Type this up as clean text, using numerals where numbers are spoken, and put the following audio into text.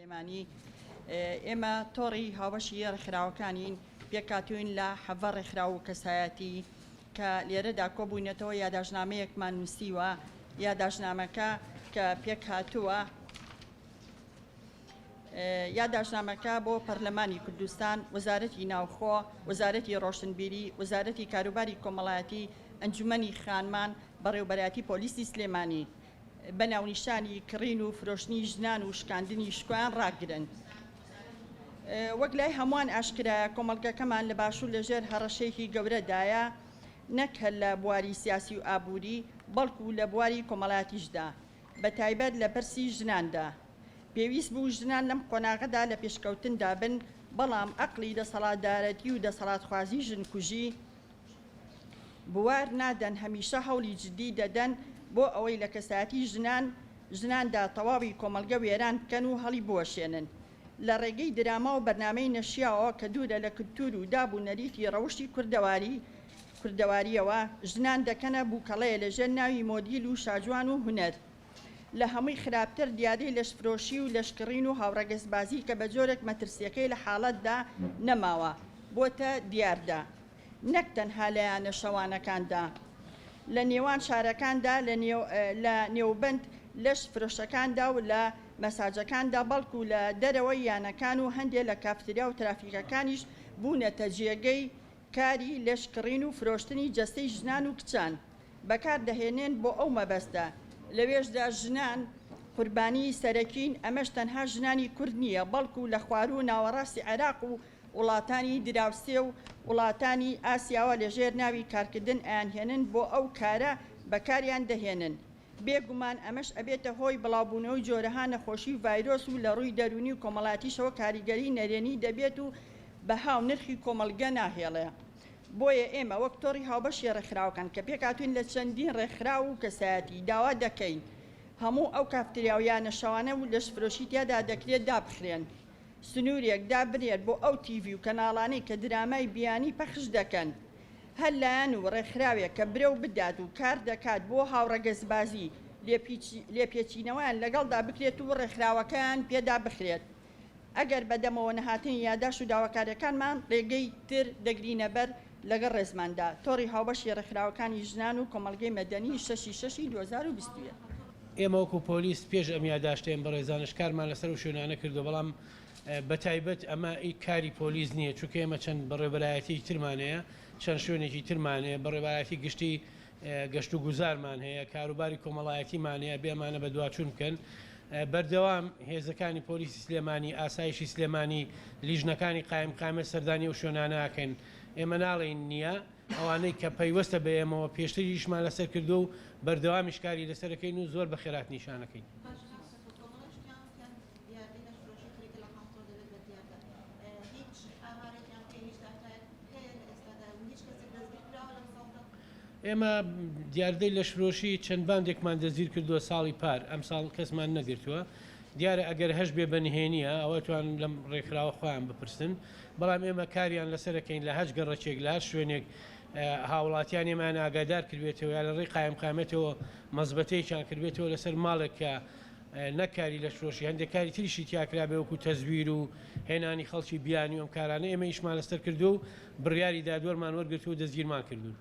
سلێمانی ئێمە تۆڕی هاوبەشی ڕێکخراوەکانین، پێکهاتووین لە 17 ڕێکخراو و کەسایەتی کە لێرەدا کۆبووینەتەوە یاداشتنامەیەکمان نووسیوە، یاداشتنامەکە کە پێکهاتووە یاداشتنامەکە بۆ پەرلەمانی کوردستان، وەزارەتی ناوخۆ، وەزارەتی ڕۆشنبیری، وەزارەتی کاروباری کۆمەڵایەتی، ئەنجومەنی خانمان، بەڕێوبەرایەتی پۆلیسی سلێمانی. بە ناونیشانی کڕین و فرۆشتنی ژنان و شکاندنی شکۆیان ڕاگرن. وەک لای هەمووان ئاشکرایە کۆمەڵگەکەمان لە باشوور لە ژێر هەڕەشەیەکی گەورەدایە نەک هەر لە بواری سیاسی و ئابووری بەڵکو لە بواری کۆمەڵایەتیشدا بە تایبەت لە پرسی ژناندا. پێویست بوو ژنان لەم قۆناغەدا لە پێشکەوتندا بن بەڵام ئەقڵی دەسەڵاتدارەتی و دەسەڵاتخوازی ژنکوژی، بوار نادەن هەمیشە هەوڵی جدی دەدەن بۆ ئەوەی لە کەسایەتی ژنان ژناندا تەواوی کۆمەڵگە وێران بکەن و هەڵی بوەشێنن لە ڕێگەی دراما و بەرنامەی نەشیاوەوە کە دوورە لە کلتور و داب و نەریتی ڕەوشتی کوردەواری کوردەواریەوە ژنان دەکەنە بوکەڵەیە لە ژێر ناوی مۆدیل و شاجوان و هونەر لە هەمووی خراپتر دیادەی لەشفرۆشی و لەشکڕین و هاوڕەگەزبازی کە بە جۆرێک مەترسیەکەی لە حاڵەتدا نەماوە بۆتە دیاردە. نەک تەنها لە یانە شەوانەکاندا لە نێوان شارەکاندا لە نێوبەند لەش فرۆشەکاندا و لە مەساجەکاندا بەڵکو لە دەرەوەی یانەکان و هەندێ لە کافتریا و ترافیکەکانیش بوونەتە جێگەی کاری لەش کڕین و فرۆشتنی جەستەی ژنان و کچان بەکار دەهێنێن بۆ ئەو مەبەستە لەوێشدا ژنان قوربانی سەرەکین ئەمەش تەنها ژنانی کورد نییە بەڵکو لە خواروو و ناوەڕاستی عێراق و وڵاتانی دراوسێ و وڵاتانی ئاسیاوە لە ژێر ناوی کارکردن ئەیانهێنن بۆ ئەو کارە بەکاریان دەهێنن. بێ گومان ئەمەش ئەبێتە هۆی بڵاوبوونەوەی جۆرەها نەخۆشی و ڤایرۆس و لە ڕووی دەروونی و کۆمەڵایەتیشەوە کاریگەری نەرێنی دەبێت و بەها و نرخی کۆمەڵگە ناهێڵێ. بۆیە ئێمە وەک تۆڕی هاوبەشی ڕێکخراوەکان کە پێکهاتووین لە چەندین ڕێکخراو و کەسایەتی داوا دەکەین هەموو ئەو کافتریا و یانە شەوانە و لەشفرۆشی تیادا دەکرێت دابخرێن. سنوورێک دابنێت بۆ ئەو تیڤی و کەناڵانەی کە درامای بیانی پەخش دەکەن. هەر لایەن و ڕێکخراوێک کە برەو بدات و کار دەکات بۆ هاوڕەگەزبازی، لێپێچینەوەیان لەگەڵدا بکرێت و ڕێکخراوەکەیان پێدا بخرێت. ئەگەر بەدەمەوە نەهاتنی یاداشت و داواکارییەکانمان ڕێگەی تر دەگرینەبەر لەگەڵ ڕێزماندا. تۆڕی هاوبەشی ڕێکخراوەکانی ژنان و کۆمەڵگەی مەدەنی شەش ی شەش ی 2021. ئێمە وەکو پۆلیس پێش ئەم یاداشتە ئێم بەڕێزانەش کارمان لەسەر ئەو شوێنانە کردووە، بەڵام بەتایبەت ئەمە ئی کاری پۆلیس نییە، چونکە ئێمە چەند بەڕێوەبەرایەتیی ترمان هەیە، چەند شوێنێکی ترمان هەیە، بەڕێوەبەرایەتی گشتی گەشتوگوزارمان هەیە، کاروباری کۆمەڵایەتیمان هەیە، ئەبێ ئەمانە بەدواچوون بکەن. بەردەوام هێزەکانی پۆلیسی سلێمانی، ئاسایشی سلێمانی، لیژنەکانی قایمقامیەت سەردانی ئەو شوێنانە ئەکەن. ئێمە ناڵێین نییە، ئەوانەی کە پەیوەستە بە ئێمەوە پێشتر ئیشمان لەسەر کردووە و بەردەوامیش کاری لەسەر ئەکەین و زۆر بە خێراتنیشان ئەکەین. ئێمە دیاردەی لەشفرۆشی چەند باندێکمان دەستگیر کردووە ساڵی پار، ئەمساڵ کەسمان نەگرتووە. دیارە ئەگەر هەشبێ بە نهێنییە، ئەوە توان لەم ڕێکخراوە خۆیان بپرسن. بەڵام ئێمە کاریان لەسەر ئەکەین لە هەچ گەڕەکێک لە هەر شوێنێک هاوڵاتیان ئێمەیان ئاگادار کردبێتەوە یا لە ڕێی قایمقامیەتەوە مەزبەتەیەکیان کردبێتەوە لەسەر ماڵێک کە نەک کاری لەشفرۆشی هەندێک کاری تریشی تیا کرابێ وەکو تەزویر و هێنانی خەڵکی بیانی و ئەم کارانە ئێمە ئیشمان لەسەر کردووە و بڕیاری دادوەرمان وەرگرتووە و دەستگیرمان کردوون.